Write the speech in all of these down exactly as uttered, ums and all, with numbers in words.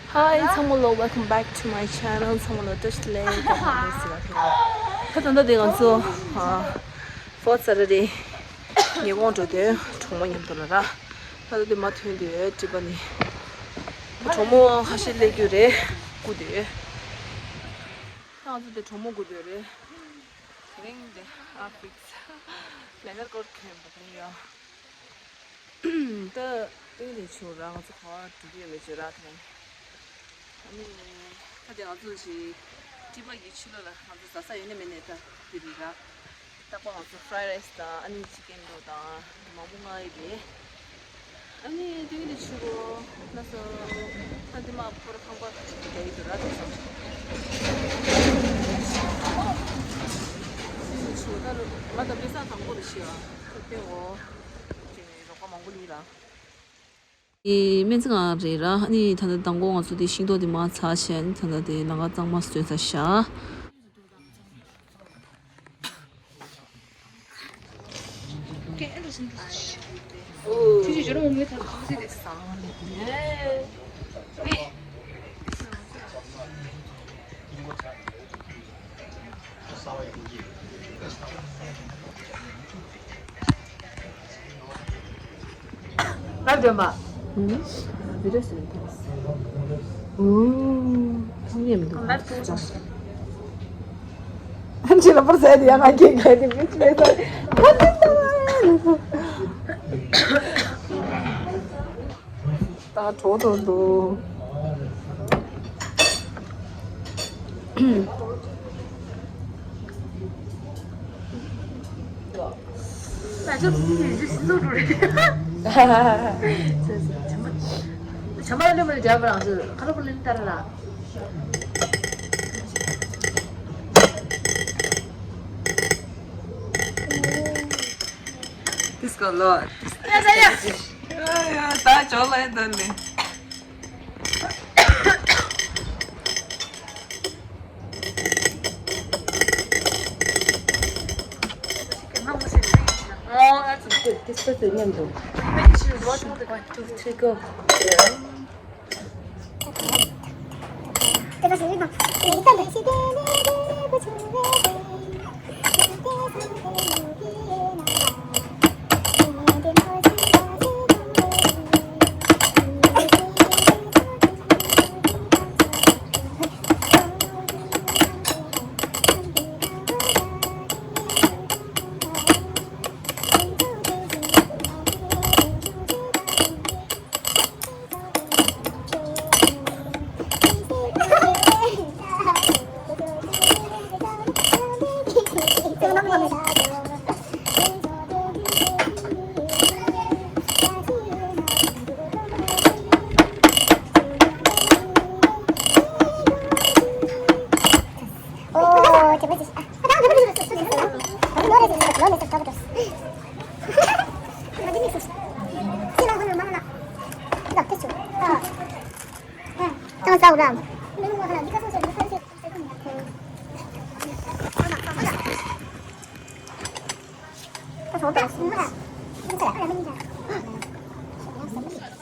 Hi ཚང་མ་ལོ། Welcome back to my channel. ཚང་མ་ལོ་བཀྲ་ཤིས་བདེ་ལེགས། ད་ད་ལྟ་དེ་ང་ཚོ་ཨ་Fourth Saturday ཉིན་གུང་འགྲོ་དོན་གྲོགས་མོ་མཉམ་དུ་ལ་ར། ད་ལྟ་དེ་མ་ཐོན་དུས་ཊི་པ་ནི་གྲོགས་མོ་ཁ་ཤས་སླེབས་རྒྱུ་རེད། སྒུག་དུས་ད་ང་ཚོ་དེ་གྲོགས་མོ་སྒུག་དུས་རེད། དེ་རིང་དེ་ཨ་ཕིག་ལེ་དར་ཀོཊ་གྱོན་པ་དང་ཡོད། ད་ཨེ་ལས་ཆུ་ར་ང་ཚོ་ག་བ་འགྲོ་གི་ཡོད་མེད་ཆུ་ར་དེ་རིང་། ཨ་ནི་ད་དེ་ང་ཚོ་ཞིག་ཊི་པ་གི་ཕྱི་ལོགས་ལ་ང་ཚོ་ཟ་ས་ཡོད་ནི་མེད་ནི་ད་དེ་རེད་ར། རྟག་པར་ང་ཚོ་ཕ་རའེ་རའེ་སི་དང་ཨ་ནི་ཅི་ཀེན་རོལ་དང་མང་པོ་མངགས་ཡི་རེད། ཨ་ནི་དེ་གི་དེ་ཕྱི་རུ་ལ་སོ་ཨ་དེ་མ་ཕོར་ཁང་པ་རྒྱག་གི་འདུག་ར། དེ་ཚོ་དེ་ཕྱི་རུ་ད་ང་ད་པེ་ས་དང་པོ་རེད་ཤི་ཨ། ད་དེ་འོ་དེ་རོགས་པ་མང་པོ་ལི་ར། ཨེ་སྨན་རྩིས་ཁང་རེད་ར། ཨ་ནི་ད་ལྟ་མདང་དགོང་ང་ཚོ་དེ་ཤིང་ཏོག་དེ་མར་ཚར་བྱས་ད་ལྟ་དེ་ལམ་ཁ་གཙང་མ་བཟོས་ཚར་བཞག་ལབ་འདོད་མ། ཨུམ། བི་ཌིའོ་ཟེར་ནས་ཨུམ། ཐང་ཡེ་མི་འདུག་ལབ་འདོད་མ། ཨ་ཅེ་ལ་པར་ཟས་དེ་ཡང་ང་སྐྱེས་ག་དེ་མི་ཆེ་ས། ད་གྲོགས་ཐོག་ཏུ། ཇ་མ་ལ་མ་ལ་ཇ་མ་རང་ཚོས་ཁ་ལོ་པོ་ལིན་ཏར་ལ། This got a lot. Yeah, yeah, yeah. Yeah, yeah, that's all I done. Oh, that's good. This person, one, two, three, go.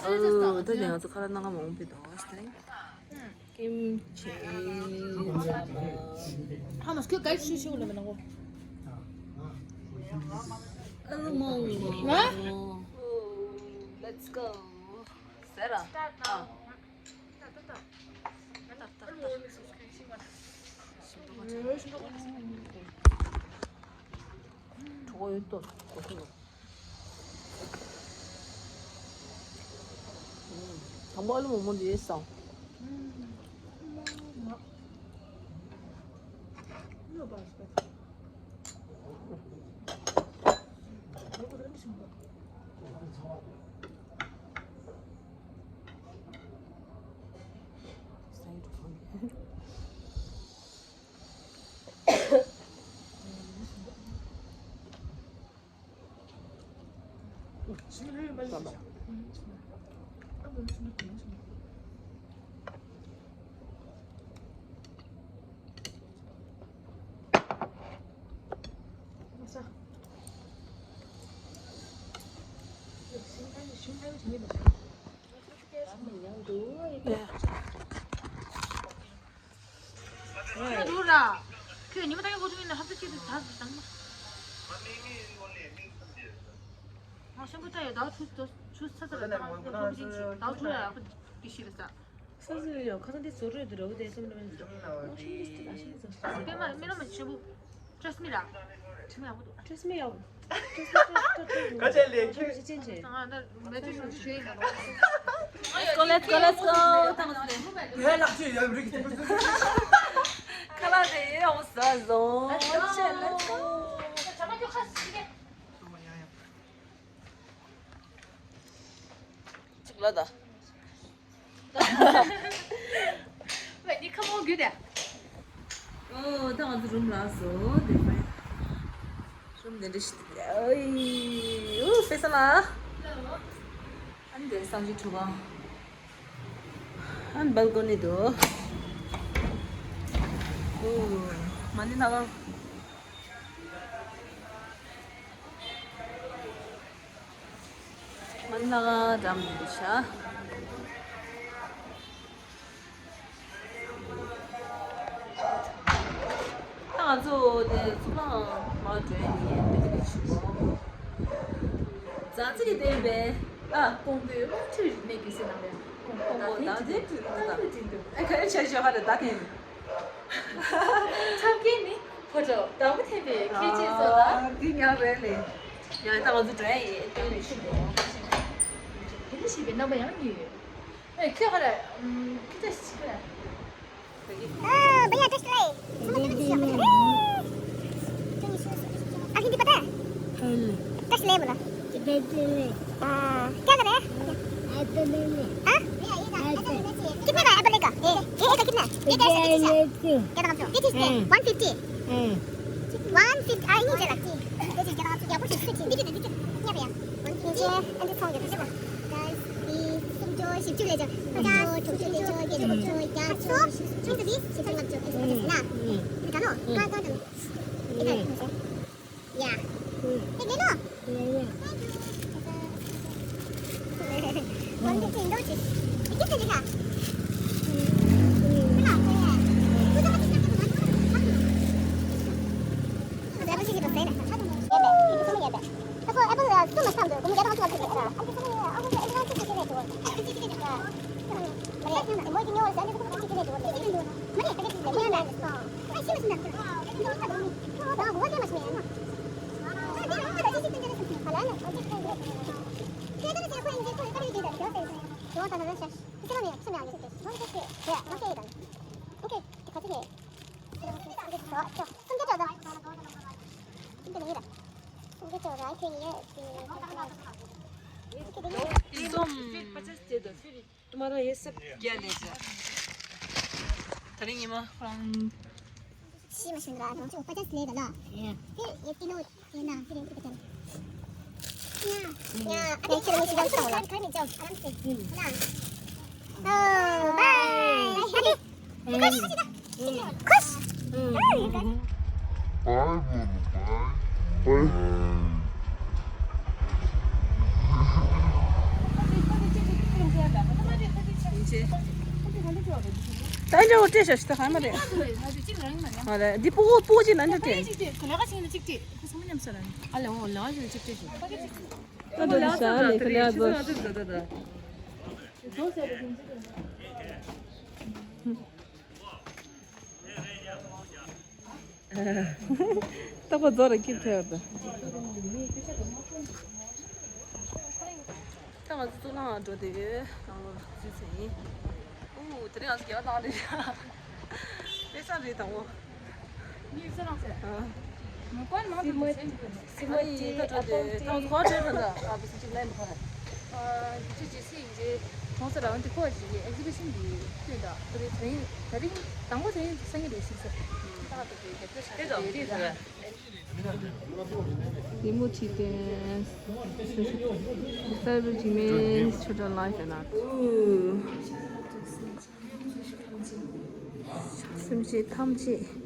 ཨོ། ད་དེ་ང་ཚོ་ཁ་ལག་སྣ་ཁ་མང་པོ་འདུག་ཀིམ་ཆི། ཧ་མ་སྐྱོ་གལ་ཤུ་ཤུ་ལ་མི་ནང་གོ། ཨ་ལ་མོ། ང་། Let's go. ཟེར་ར། ཨ། གྲོགས་ཡོད་ཏོ། དང་པོ་ཨ་ལུ་མོག་མོག་འདི་ཡེ་སོང་། Yeah. ད་ཁྱོད་ཉི་མ་ད་ག་གོ་ཐུབ་ཡིན་ན་ཧབ་ཏུ་ཅིག་ཏུ་ད་དང་མ། ང་ཤམ་བུ་ད་ཡོད་ད་ཆུ་ད་ཆུ་ཚ་ཚ་རེད་ད་ཁོ་ཅིག་ཅིག་ད་ཆུ་ཡ་ཁོ་ཀི་ཤི་རེད་ས། ས་ཟིག་ཡོད་ཁ་སང་དེ་ཟོ་རོས་དུ་རོ་དེ་སེམས་ནང་ཟོ། ཨོ་ཤམ་བུ་ཏི་ད་ཤི་ཟོ། པེ་མ་མེ་ལོ་མ་ཤམ་བུ། Trust me ར། ཁྲིམས་ཡག་པོ་འདུག Trust me ཡག་པོ། ཁ་ཆེ་ལས་ཁྱོད། ཅན་ཅན། ང་ད་མེ་ཏྲི་ཤུ་ཤེས་ཡིན་ན། Let's go, let's go, let's go. ཐང་སེ། ཡ་ལག་ཆེ་ཡ་རིག་གི། ཁ་ལག་དེ་ཡོང་ས་བཟོ། ཆེ། Let's go. ཅིག་ལ་ད། ཝེ་ནི་ཁ་མོ་གུ་དེ། ཨོ་ད་ང་ཚོ་རུམ་ལ་སོ་དེ་ཕའི། རུམ་དེ་འདྲ་ཞིག་དེ་ཨོ་ཨོ་ཕེ་ས་ལ། ཨན་དེ་སང་ཞིག་ཐུ་བ། ཨན་བལ་ཀོ་ནི་དུ། ཨོ་མ་ནི་ན་ག་མ་ན་ག་འགྲམ་དུ་ཤ། ད་ང་ཚོ་དེ་ཚུར་ལ་མར་འགྲོ་ཡ་ཡིན་དེ་ག་ནས་ཞུ་གོ། རྫ་རྩི་ལྡན་པའི་ཨ་ཀོང་པོའི་དབང་ཁྲིད་རིག་གནས་ཀྱི་སྲིད་ནང་ལས་ཀོང་པོ་ད་ཐེངས་ཀྱི་ད་ཐེངས་ཀྱི་ད་ཨེ་ག་རེ་བྱས་བཞག་ག་རེ་ད་ཐེངས། ཆབ་ཀྱི་ནི་ཕོ་གྲོགས་དང་པོ་ཐེབས་པའི་ཁྱད་ཆོས་ཚོ་ལ། འདི་ཉག་རེད་ལེ། ཡང་ད་ང་ཚོ་འགྲོ་ཡ་ཡིན་ལྟོས་ནས་ཤི་འགྲོ། དེ་འདྲ་ཞིག་པའི་རྣམ་པ་ཡང་རྙེད་ཡོད། ཨེ་ཁྱོད་ཧ་ར་ཁྱོད་ཅག་ཞིག་པ། ཨ་བ་ཡ་ཏྲ་ཤི་ལེ། ཚང་མ་ཏྲ་ཤི་ཡ། ཨ་ཧིན་དི་པ་ཏ། ཏྲ་ཤི་ལེ་མོ་ལ། हाँ, क्या कर रहे हैं? एप्पल लेने। हाँ? कितने का है एप्पल का? ये, ये, ये का कितना? ये कैसे, ये कैसे? क्या नाम है? ये चीज़ है। हाँ। One fifty. हाँ। वन फिफ्टी, आई नहीं चला। ये चीज़ क्या नाम है? क्या बोलते हैं? ये चीज़, ये चीज़। यहाँ पे यार। One fifty. ये, and this one, this one। Guys, ये सब जो शिफ्ट ले जाओ। पचास, छुट्टी ले जाओ, ये जो, जो, क्या, सौ, छुट्टी बीस, शिफ्ट ले जाओ, ऐसे करके ना। हम्म। निकालो। हम्म। कहाँ, कहाँ जाना? इधर, हम्म। नीचे। या। हम्म। ये ले लो। ले लो। कौन से तीन दो चीज? ये किसने लिखा? हम्म। है ना? तो ये है। मुझे पता नहीं। मुझे पता नहीं। ये ले, ये ले। देखो, एप्पल, अ, तुम मत खाओ, तुम ज्यादा मत खाओ। ད་རིང་ཉི་མ་ཁོ་རང་ཤི་མ་ཤི་འདྲ་ནང་ཆུ་པ་ཅག་ལས་ད་ལ། ཡ། དེ་ཡེ་ཏི་ནོ་དེ་ན་དེ་རིང་དེ་ག་ཅན། ཡ། ཡ། ཨ་ཏི་ཁྱེད་རང་ཤི་ད་ལ་ཁ་མི་ཅོ་ཨ་རམ་སེ། ཡ། ཨོ་བའི། ཁོ་ཤི་ད། ཁོ་ཤི། ཨ་ཡེ་ད། ད་འདྲ་བོ་སྤྲད་ཤག་ཤི་ད་ཧ་མ་རེད། ཨ་རེད། འདི་སྤུ་གུ་སྤུ་གུ་ཅིག་ལ་འདྲ་སྤྲད། ཨ་ལེ་འོ་ལེ་ཞིག་ཅིག་སྤྲད་ཤིག་ད་འདྲ་ཤ་ལེ་ད་ལེ་ཨ་ཛོ། ཏག་པ་རྫོགས་ར་སྐྱིད་ཐེར་དང་། ད་ང་ཚོ་གཙུག་ལག་ཁང་འགྲོ་བསྡད་ཡོད། ནང་ལོགས་རྩིས་ཚེ་ཡིན། ཨུ་དེ་རིང་ང་ཚོ་རྒྱལ་བ་བཏང་རེད། དཔེ་ས་རེད་དང་པོ། ངའི་ཚེ་རང་ཚེ། ཨ། མི་ཀོན་མང་དུ་མི་ཚེ་འགྲོ་ནས། སི་མོ་ཊི་ཨ་པལ་ཊི། ད་ང་ཚོ་ག་བར་འགྲོ་ན་ད་ཨ་ཕི་སི་ཅིག་ལེན་ཁོ་ར། ཨ་འདི་ཚོ་རྗེས་སུ་ཡིན་རྗེས་གྲོང་གསེབ་རང་དེ་ཁོ་ཞིག་གི་ཨེག་ཟི་བི་ཤན་གྱི་སྟོན་དང་ཁོ་རེ་དེ་རིང་དང་པོ་དེ་རིང་སང་ཉིན་རེད་ཤིག་ཟེར། ད་ལྟ་དེ་རྒྱབ་སྐྱོར་བྱ་དེ་རེད་ད། Timothy Dance, Celebrity Mix, Children Life and Art. Ooh. སེམས་ཅན་ཐམས་ཅད།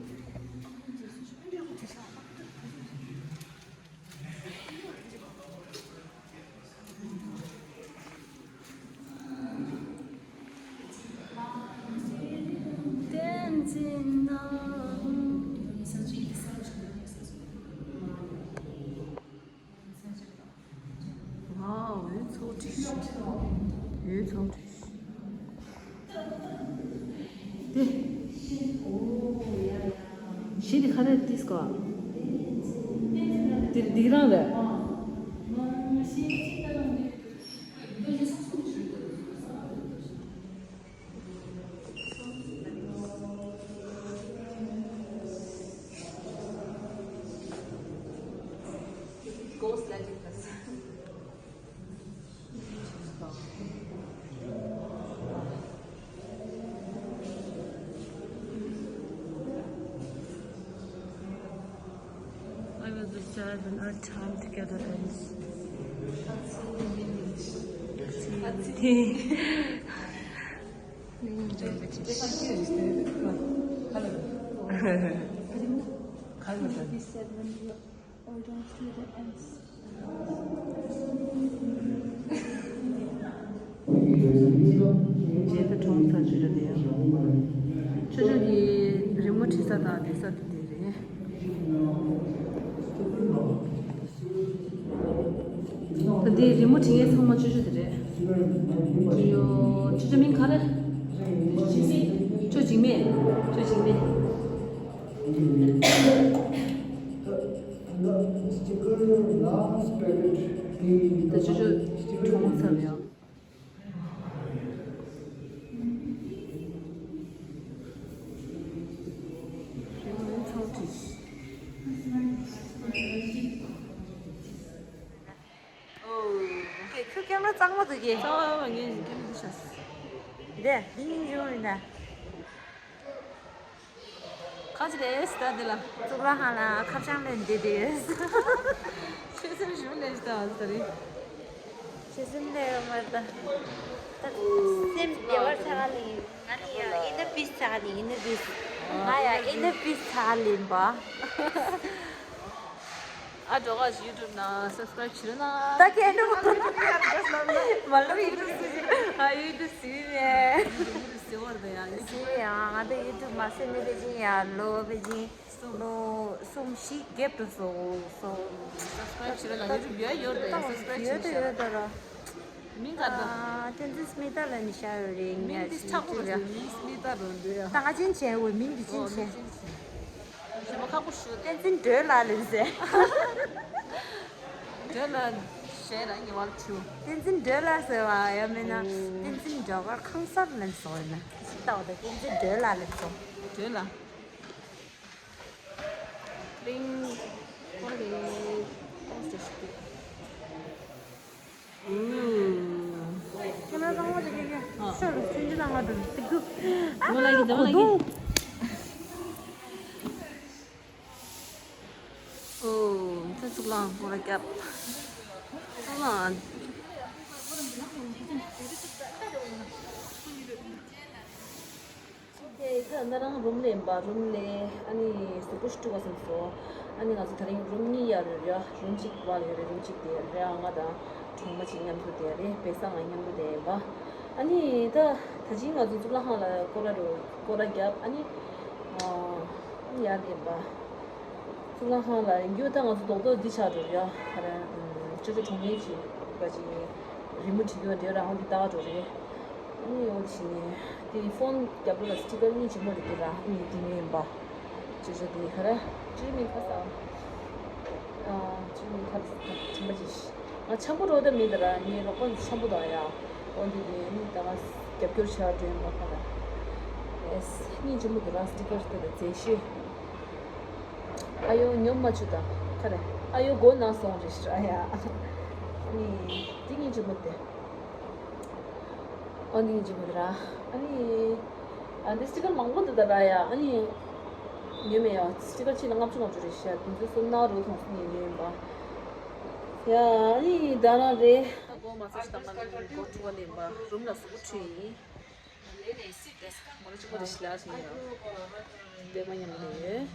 ཡོད་ཚོང་དེ། གཞི་དེ་ག་རེ་ཏིས་གོ། དེ་འདི་རང་རེད། Goes like this. I will be sad when our time together ends. རྗེས་ད་གྲོངས་ཚར་ཆུ་ཆུ་དེ་ཡང་། ཆུ་ཆུ་གི་རི་མོ་བྲིས་ས་དང་བསྡད་ས་དེ་དེ་རེད། ད་འདི་རི་མོ་བྲིས་མཁན་ཚང་མ་ཆུ་ཆུ་དེ་རེད། ཆུ་ཆུ་མིང་ག་རེ། ཆུ་འཇིགས་མེད། ཆུ་འཇིགས་མེད། ད་ཆུ་ཆུ་གྲོངས་ཚར་ཡང་། ཁྱོད་ཁྱོད་ཀེམ་ར་གཙང་མ་འདུག་གི། གཙང་མ་ངས་ཀེམ་ར་འདི་ཤ། འདི་འདི་ཡིན་ཡོང་ཡིན་ན། ཁ་ཅིག་རེད་ད་འདི་ལ། གཙུག་ལག་ཁང་ལ་ཁ་བྱང་ལེན་བསྡད་དེ། ཆོས་སེམས་ཞུ་ལེན་ཞུ་ད་བ་ཟེར་རེད། ཆོས་སེམས་ལེན་ཡོད་མ་རེད་ད། ད་སེམས་བདེ་བར་ཆགས་ལེན། ང་ནི་ཡང་ཨིན་ནར་པིས་ཆགས་ནི་ཨིན་ནར་པིས། ང་ཡང་ཨིན་ནར་པིས་ཆགས་ལེན་པ། ཨ་འགྲོ་ག་ཡུ་ཊུབ་ནང་སབ་སི་ཀ་རེབ་བྱེད་རོགས་གནང་། ད་ཁྱེད་འགྲོ་མ་ལོ་ཡུ་ཊུབ་ཟེར་ཨ་ཡུ་ཊུབ་ཟེར་ནས། ཡུ་ཊུབ་ཟེར་བ་རེད་ཡ། ཟེར་ཡ་ང་ད་ཡུ་ཊུབ་མ་ཟེར་ནས་པེ་ཅིན་ཡ་ལོ་པེ་ཅིན་ལོ་གསུམ་བཞི་རྒྱབ་ཏུ་སོང་སོང་། སབ་སི་ཀ་རེབ་བྱེད་རོགས་གནང་། ཡུ་ཊུབ་ཡོད་ཡོད་རེད་ཡ། སབ་སི་ཀ་རེབ་བྱེད་ཡོད་ད་ཤག་ཡོད་ད་ར། མིང་ག་ད། བསྟན་འཛིན་སྨི་ཏ་ལ་ནི་ཤ་ཡོད་རེད། མིང་འདི་ཆག་པོ་རེད། མིང་སྨི་ཏ་རོ་འདི་ཡ། ད་ང་ཅན་བྱས་འོ་མིང་འདི་ཅན་བྱས། ཞེ་མ་ཁག་པོ་ཞུ། བསྟན་འཛིན་སྒྲོལ་ལགས་ལེན་ཟེར། སྒྲོལ་ལགས་ཞེས་རང་ཉེ་བར་ཆུ། བསྟན་འཛིན་སྒྲོལ་ལགས་ཟེར་བ་ཡ་མིན་ན། བསྟན་འཛིན་སྒྲོལ་དཀར་ཁང་གསར་ལེན་སོང་ཡིན་ན། ཞིག་ལྟ་བ་དང་བསྟན་འཛིན་སྒྲོལ་ལགས་ལེན་སོང་། སྒྲོལ་ལགས། ལིང་། ཨོ་ལེ། ཨོ་ལེ། ཁྱེད་རང་རང་དབང་དེ་ཁྱེད་ཁྱེད་ཨ། ཤོར་ཆུན་ཆུན་ལ་ང་འགྲོ་རུ་ཏི་ཀུ། ཨ་མ་ལ་གི་ཟ་མ་ལ་གི། ཨོ། ད་གཙུག་ལག་སྐོར་ར་རྒྱབ། གཙུག་ལག་ཁྱེད་ད་ང་རང་རུམ་ལེན་པ་རུམ་ལེན་ཨ་ནི་གཟུགས་པོ་ཞིག་བཀྲུ་བ་སོང་སོ། ཨ་ནི་ང་ཚོ་དེ་རིང་རུམ་གཉིས་ཡར་ཡོད་ར། རུམ་གཅིག་བར་ཡོད་རེད། རུམ་གཅིག་དེ་རེད། ཨ་ང་དང་གྲོགས་མོ་གཅིག་མཉམ་དུ་བསྡད་རེད། བེ་ས་ང་མཉམ་དུ་བསྡད་ཡིན་པ། ཨ་ནི་ད་ད་ཅིང་ང་ཚོ་གཙུག་ལག་ཁང་ལ་སྐོར་ར་རུ་སྐོར་ར་རྒྱབ། ཨ་ནི་ཨ་ཡར་ལེན་པ། གཙུག་ལག་ཁང་ལ་ཡོང་རྒྱུ་ད་ང་ཚོ་རྡོག་རྡོག་འདི་ཆགས་འགྲོ་རེད་ཡ། ཧ་ར་ཅོ་ཅོ་གྲོང་ནས་ཅིག་ག་ཅིག་རི་མོ་བྲིས་རྒྱུ་འདྲ་རང་འདི་ལྟ་འགྲོ་རེད། ཨ་ནི་འོ་དེ་བྱས་ནས་དེ་ཕོན་རྒྱབ་ལོ་ལ་སི་ཊི་ཀར་གཉིས་ཆེན་པོ་རེད་འདུག་ར། ཨ་ནི་དེ་ངའི་ཡིན་པ། ཅོ་ཅོ་དེ་ཧ་ར་ཅོ་ཅོ་མིང་ཁ་ས། ཨ་ཅོ་ཅོ་མིང་ཁ་ས་ཁྲིམས་པ་ཅིག་ང་འཆམ་པོ་རོ་ད་མིན་ད་ར། ངའི་རོགས་པ་འཆམ་པོ་དང་ཡ། འོ་འདི་ངའི་ནི་ད་ང་རྒྱབ་སྐྱོར་བྱ་འགྲོ་ཡིན་པ་ཁ་ར། ཨེས་གཉིས་ཆེན་པོ་འདུག་ར། སི་ཊི་ཀར་དེ་ད་མཛེས་ཤོས། ཨ་ཡོ་ཉོབ་མ་བཅུག་དང་ཁ་རེ། ཨ་ཡོ་མགོ་ན་སོང་རེད་ཤག་ཨ་ཡ། ཨ་ནི་འདི་གཉིས་ཆེན་པོ་དེ། ཨ་འདི་གཉིས་ཆེན་པོ་དེ་ར། ཨ་ནི་ཨ་འདི་སི་ཊི་ཀར་མང་པོ་འདུག་ད་ར་ཡ། ཨ་ནི་ཉོས་མེད་ཡ། སི་ཊི་ཀར་གཅིག་ལ་ལྔ་བཅུ་ལྔ་བཅུ་རེད་ཤག་དེ་ཚོ་སོ་ན་རུ་ཐོང་སི་ནས་ཉོས་ཡིན་པ། ཡ་ཨ་ནི་ད་རང་རེད། ད་མགོ་མ་ཚོས་ཤི་ད་མ་ལ་མགོ་བཀྲུ་བ་ལེན་པ་རུམ་ལ་གཟུགས་པོ་འཁྲུད་ཡིན། མོ་ལ་གཅིག་པོ་རེ་ཞིག་ལ་ཞིག་ཡོད། ལྟད་མོ་མཉམ་དུ་ཡོད།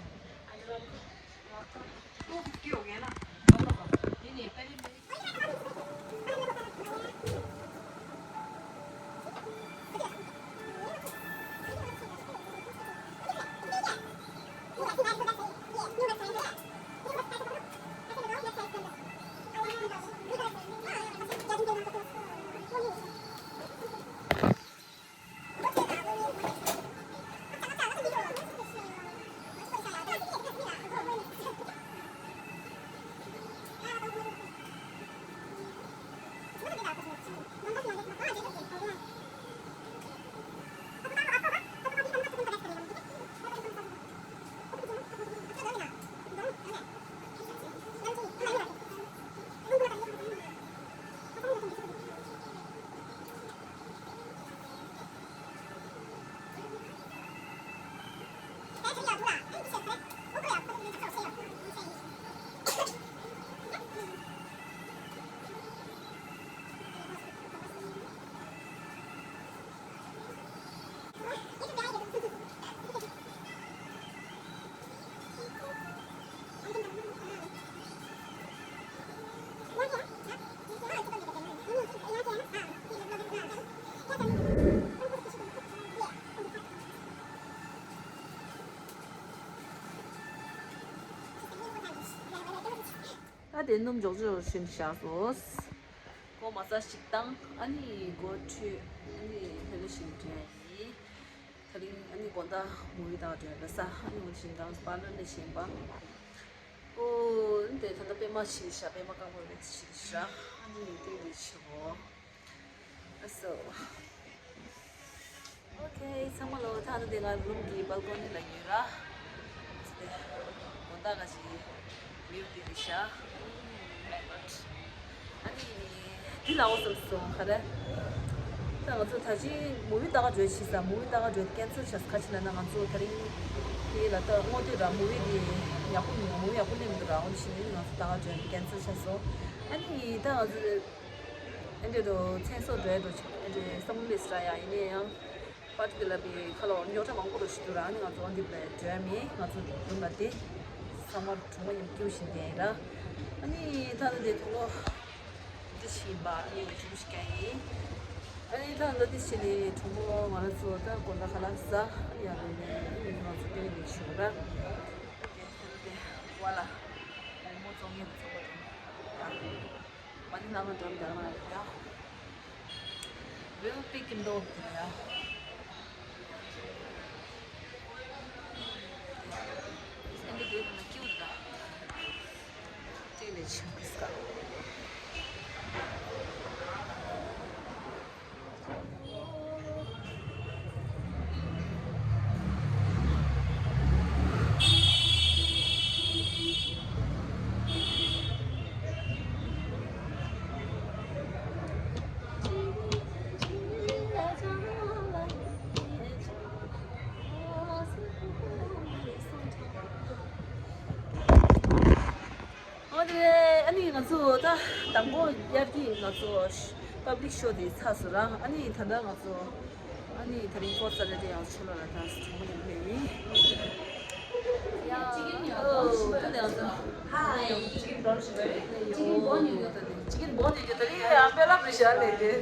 དེ་སྣུམ་འཇོག་འཇོག་བཞིན་བཞག་སོང་། སྒོ་མ་ས་ཞིག་བཏང་། ཨ་ནི་སྒོ་ཁྲུས། ཨ་ནི་ལྷོད་ལྷོད་བཞིན་འགྲོ་ཡ་ཡིན། དེ་རིང་ཨ་ནི་དགོང་དག་མུ་བི་ལྟ་འགྲོ་ཡ་རེད་ས། ཨ་ནི་འོ་བཞིན་དང་པཱ་ལར་ནས་བཞིན་པ། ཨོ་དེ་ད་ལྟ་པད་མ་ཞིག་བཞག་པད་མ་དཀར་པོ་རེད་ཞིག་བཞག་ཨ་ནི་དེ་ལས་ཆེ་བོ། ཨ་སོ། ཨོ་ཁེ། ཚང་མ་ལོ། ད་ལྟ་དེ་ང་རུམ་གྱི་སྦལ་ཀོ་ནི་ལ་ཡོད་ར། དེ་དགོང་དག་ག་ཞིག་མིའུ་གི་རི་ཤ། ཨ་ནི་འདི་ལ་འོ་བསམ་སོང་ག་རེ། ད་ང་ཚོ་ད་ཅི་མུ་བི་ལྟ་ག་འགྲོ་ཤི་ས། མུ་བི་ལྟ་ག་འགྲོ་ཁེན་སལ་བྱས། ག་ཅི་ལ་ན་ང་ཚོ་དེ་རིང་དེ་ལ་ད་སྔོན་དུས་ར་མུ་བི་དེ་ཡག་པོ་མི་འདུག་མུ་བི་ཡག་པོ་སླེབས་མི་འདུག་ར། འོ་ནི་ཞིག་ནི་ང་ཚོ་ལྟ་ག་འགྲོ་ཁེན་སལ་བྱས་སོང་། ཨ་ནི་ད་ང་ཚོ། ཨེ་འདྲ་དུ་མཚན་སོ་འགྲོ་ཡ་འགྲོ་ཆོག་ཨེ་འདྲ་བསམ་བློ་སླེབས་ར་ཡ། ཡིན་ན་ཡང་པར་ཊི་དེ་ལ་བི་ཁ་ལོ་རྙོག་དྲ་མང་པོ་འགྲོ་ཞིག་འདུག་ར། ཨ་ནི་ང་ཚོ་འདི་ལ་འགྲོ་ཡ་མེད། ང་ཚོ་རུམ་ལ་བསྡད། ཚང་མ་གྲོགས་མོ་མཉམ་སྐྱིད་པོ་ཞིག་བསྡད་ཡིན་ར། ཨ་ནི་ད་ལྟ་དེ་གྲོགས་མོ་འདི་ཞིག་ཡིན་པ། ཨ་ནི་གྲོགས་མོ་ཞིག་ཀྱང་ཡིན། ཨ་ནི་ད་ལྟ་འདི་ཞིག་ནི་གྲོགས་མོ་ང་རང་ཚོ་ད་དགོང་དག་ཁ་ལག་ཟ་ཡ་རེད་ནས། ཨ་ནི་ང་ཚོ་དེ་ནས་ཆུ་ར། ཨོ་ཁེ། ད་ལྟ་དེ་བ་ལ་མོག་མོག་བཙོང་མཁན་ཚོགས་པ་དང་། མ་ཎི་བླ་མ་འགྲམ་དར་མ་རེད་ཡ། Will pick him up ཡ། སེམས་པའི་སྡེ་ཁོ་ན་སྐྱིད་པོ་འདུག་ད། ཅེ་ལེ་ཆུ་ཁིས་ཀ། འོ་དེ་ཨ་ནི་ང་ཚོ་ད་དང་པོ་དབྱར་གྱི་ང་ཚོ་པབ་ལིག་ཤོ་དེ་ཚར་སོང་ར། ཨ་ནི་ད་ལྟ་ང་ཚོ་ཨ་ནི་དེ་རིང་ཕོར་ཐ་སེ་ཊར་ཌེ་ཡང་ཆུ་ལོ་ལ་ད་གྲོགས་མོ་ཡིན་ཕེ་ཡིན། ཡ་ད་ལྟ་ང་ཚོ་ཧའི། ཅི་ཀེན་བོན་ཡོད་ད་ནི། ཅི་ཀེན་བོན་ཡོད་ད་ནི། ཡ་པེ་ལ་པེ་ཤ་ལེ་དེ།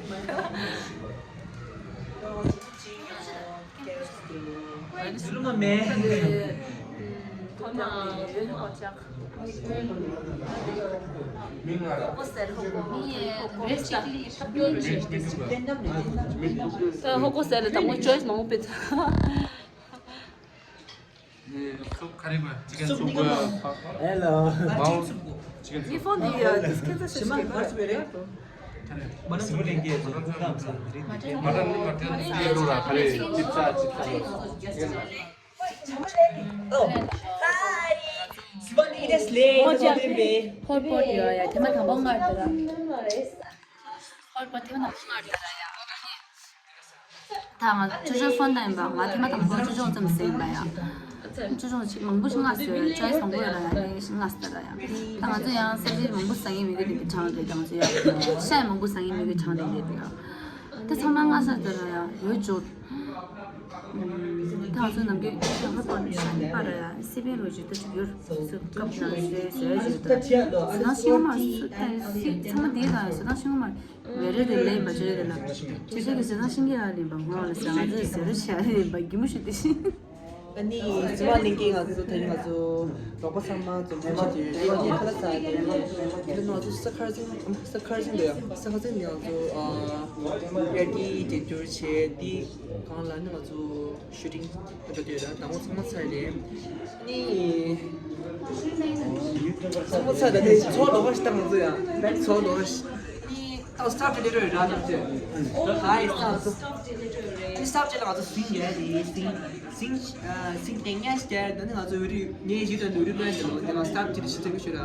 ད་ཧོ་ཀོ་ཟེར་ལ་དང་པོ་ཅོའི་སི་མང་པོ་སྤེལ་ཚར། ནི་སུབ་ཁ་རི་བ་ཅི་ཀན་སུབ་དགོས། ཧེ་ལོ། མའོ་ཅི་ཀན་སུབ། ཕོན་དེ་ཡ་དིས་ཀེན་ས་ཞིག་སྐད་ཆ་ཞིག་སྐད་ཆ། མ་ན་སུ་ལེན་གྱི་ཡ་ཚོ་ཁ་ཚ་རེད། མ་ན་ནི་མ་ཏན་སྐད་ལོ་ར་ཁ་རེ་ཅིབ་ཚ་ཅིབ་ཚ་ལོ། ཨོ། ཧའི། སི་བ་ནི་ཨི་རེས་ལེ། ཕོར་ཕོར་ཡོད་ཡ་ཐེངས་མ་དང་པོ་ང་རེད་ད། ཧོར་པ་ཐེངས་མ་དང་པོ་ང་རེད་ད་ཡ། ད་ང་ཅོ་ཅོ་ཕོན་ད་ཡིན་པ། ང་ཐེངས་མ་དང་པོ་ཅོ་ཅོ་ཙམ་ཟིན་པ་ཡ། ཅོ་ཅོ་ཅིག་མང་པོ་ཞིག་ལྔ་ཟོས་ཡ། ཅའི་བཟང་པོ་ཡོད་ལ་ཡ། ངས་ཞིག་ལྔ་ཟོས་ལ་ཡ། ད་ང་ཚོ་ཡང་སེ་ལི་མང་པོ་ཟ་ངེས་མི་དགོས་དེ་གྲང་རེད། ད་ང་ཚོ་ཡ་ཤ་ཡ་མང་པོ་ཟ་ངེས་མི་དགོས་གྲང་རེད་རེད་ཡ། ད་ཚང་མ་ལྔ་ཟ་ཟོས་ལ་ཡ་ཡོད་ཅོ། ད་ང་ཚོ་ནམ་རྒྱུན་ཡང་ཧ་པ་ནི་ཤ་ནི་པ་ར་ཡ་སི་པན་རོ་ཇི་ད་ཅིག་ཡོད་སུ་ཀབ་ན་ཟོས་ཟོས་ཡོད་ད། ཟོས་ན་ཤིང་མ་སུ་ད་སི་ཚང་མ་དེ་ད་ཡ་ཟོས་ན་ཤིང་མ། བེ་རེ་དེ་ལེན་པ་ཆེ་རེ་ལ། ཆེ་ཆེ་གི་ཟེར་ན་ཤིང་གི་ཨ་ལེན་པ་ངོ་ལ་ཟེར་ང་ཚོས་ཟེར་རེ་བྱ་རེ་ལེན་པ་གི་མོ་ཞུ་དེ་ཤིང་། ཨ་ནི་ཟི་མ་ལིང་གི་ང་ཚོ་དེ་རིང་ང་ཚོ་རོགས་པ་ཚང་མ་འཛོམས་ཆུང་བྱས་ཏེ་ཁ་ལག་ཟ་ཡ་དེ་ང་ཚོ་ས་ཁར་ཟིང་ས་ཁར་ཟིང་དུ་ཡང་ས་ཁར་ཟིང་ནས་ང་ཚོ་ཡར་གྱི་རྒྱན་སྐྱོར་བྱས་ཏེ་གང་ལ་ནི་ང་ཚོ། ཤུ་ཊིང་ད་ལྟ་དུས་ད་དང་པོ་ཚང་མ་ཚར་ནས་ནི་ཚང་མ་ཚར་ད་དེ་ཚོགས་ལོག་ཤི་ཏང་ཚོ་ཡ་ཚོགས་ལོག་ཤི་ནི་ཏང་སི་ཊབ་ཌི་ལི་ཊར་ར་ནང་ཚོ་ཧའི་ཏང་ཚོ་ནི་སི་ཊབ་ཌི་ལི་ཊར་ང་ཚོ་སིང་ཡ་ནི་སིང་སིང་སིང་ཏེང་ཡ་ཤི་ཀྱ་ནི་ང་ཚོ་འུ་རུ་ནས་ཞུ་དང་འུ་རུ་ལོན་དེ་ལོ་དེ་ལ་སི་ཊབ་ཌི་ལི་ཊར་ཤི་ཏེ་གི་ཤུ་ར།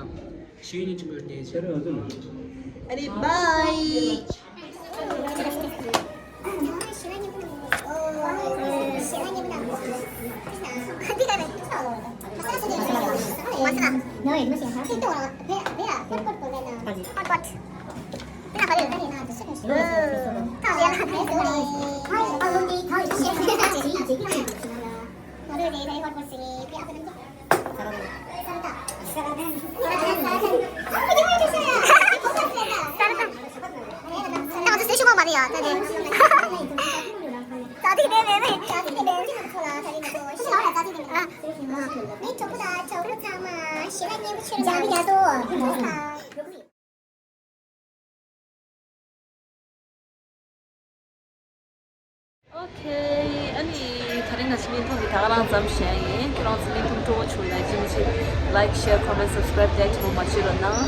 ཞུ་ཡིན་ཅིག་དགོས་ནས་ཟེར། ཨ་ནི་བྷའི། ཨོ་ཁེ། ཨ་ནི་དེ་རིང་ང་ཚོ་བརྙན་ཐུང་འདི་ད་ག་རང་ཙམ་བཞག་ཡིན། ཁྱེད་རང་ཚོ་བརྙན་ཐུང་སྤྲོ་པོ་བྱུང་ན་ཅི་མི་ཅི་like, share, comment, subscribe དེ་ཐུབ་མ་བྱེད་རོགས་གནང་།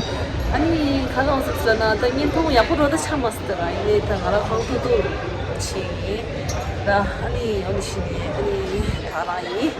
ཨ་ནི་ག་རང་ཟེར་ཟེར་ན་ད་བརྙན་ཐུང་ཡག་པོ་འགྲོ་ད་ཆགས་མ་སོང་། ད་རང་ཡིན་ནའི་ད་ང་རང་གང་ཐུབ་ཐུབ་བྱེད་ཡིན། ད་ཨ་ནི་ཨ་ནི་ཤི་ནི་ཨ་ནི་ད་ག་རང་ཡིན།